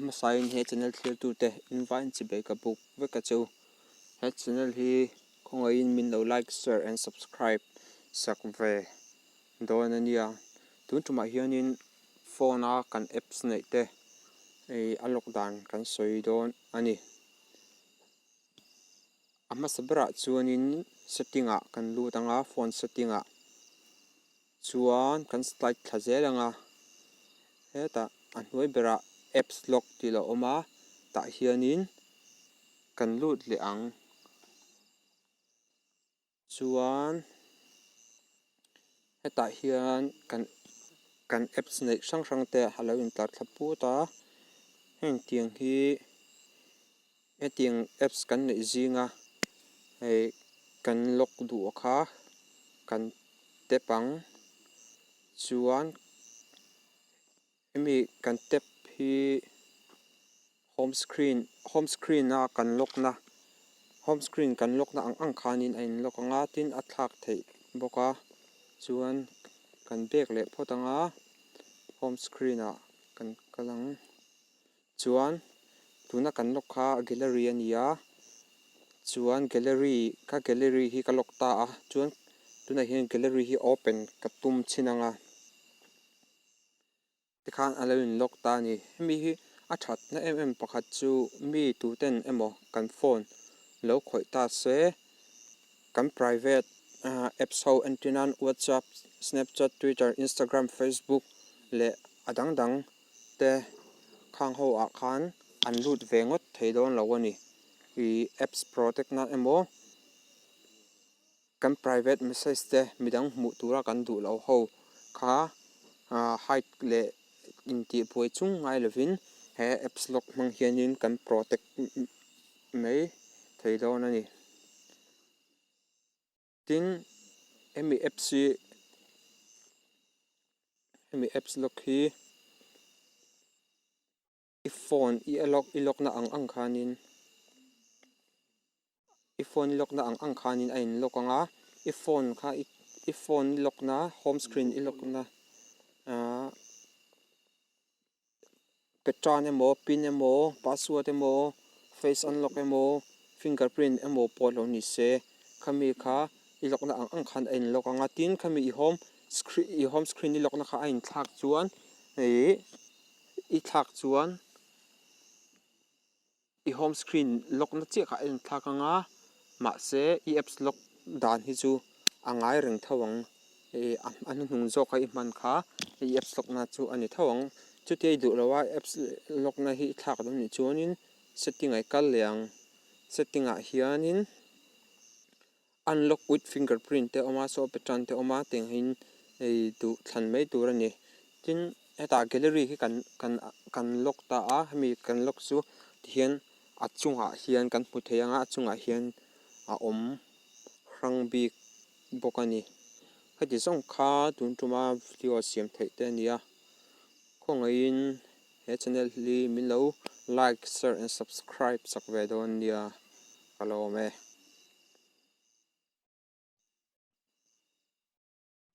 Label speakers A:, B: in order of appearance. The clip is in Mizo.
A: hmasain he channel thlir tute invite chibai ka buk vek a cheu. He channel hi khawngaihin min lo like, share and subscribe sak ve dawn a nia. Tun tumah hianin phone a kan apps neih te a lock dan kan sawi dawn a ni. A hmasa berah chuanin setting ah kan lut ang a, phone setting ah chuan kan slide thla zel ang a, hetah a hnuai berah apps lock tih lo awm a, tah hianin kan lut leh ang. Chuan hetah hian kan kan apps neih hrang hrang te a lo intlar thla put a, heng tiang hi hetiang apps kan neih zinga hei kan lock duh kha kan tap ang chuan hemi kan tap hi home screen home screen a kan lock na home screen kan lock na ang ang khanin a in lock ang a tin a thlak theih bawk a chuan kan bag leh phawt ang a home screen ah kan kal ang. Chuan tuna kan lock kha gallery a ni a, chuan gallery ka gallery hi ka lock ta a, chuan tunah hian gallery hi open ka tum chhin ang a, tikhan a lo in lock ta a ni. Hemi hi a thatna em em pakhat chu mi tuten emaw kan phone lo khawih ta se kan private apps ho entir nan WhatsApp, Snapchat, Twitter, Instagram, Facebook leh a dang dang te khang ho ah khan an lut ve ngawt thei dawn lo a ni. Ih apps protect nan emaw kan private message te midang hmuh tura kan duh loh ho kha ah hide leh intih buai chung ngai lovin he apps lock hmang hianin kan protect mai thei dawn a ni. Tin, hemi apps hi hemi apps lock hi i phone i lock i lock na ang ang khanin i phone i lock na ang ang khanin a in lock ang a i phone kha i phone i lock na home screen i lock na ahh pattern emaw pin emaw password emaw face unlock emaw fingerprint emaw pawh lo ni se khami kha i lock na ang ang khan a in lock ang a tin khami i home screen i home screen i lock na kha a in thlak chuan ih i thlak chuan. I home screen lock na chiah kha a inthlak ang a, mahse i apps lock dan hi chu a ngai reng tho ang. Ih a hnuhnung zawk kha i hman kha i apps lock na chu a ni tho ang. Chutia i duh loh a apps lock na hi i thlak dawn nih chuanin setting ah i kal leh ang. Setting ah hianin unlock with fingerprint te a awm a, saw pattern te a awm a tiang hian ei duh thlan mai tur a ni. Tin hetah gallery hi kan kan kan lock ta a hemi kan lock chu tihian a chungah hian kan hmu thei ang a a chungah hian a awm hrang bik bawk a ni. Heti zawng kha tun tuma video siam theih te a ni a khawngaihin he channel hi min lo like share and subscribe chak ve dawn nia ka lawm e.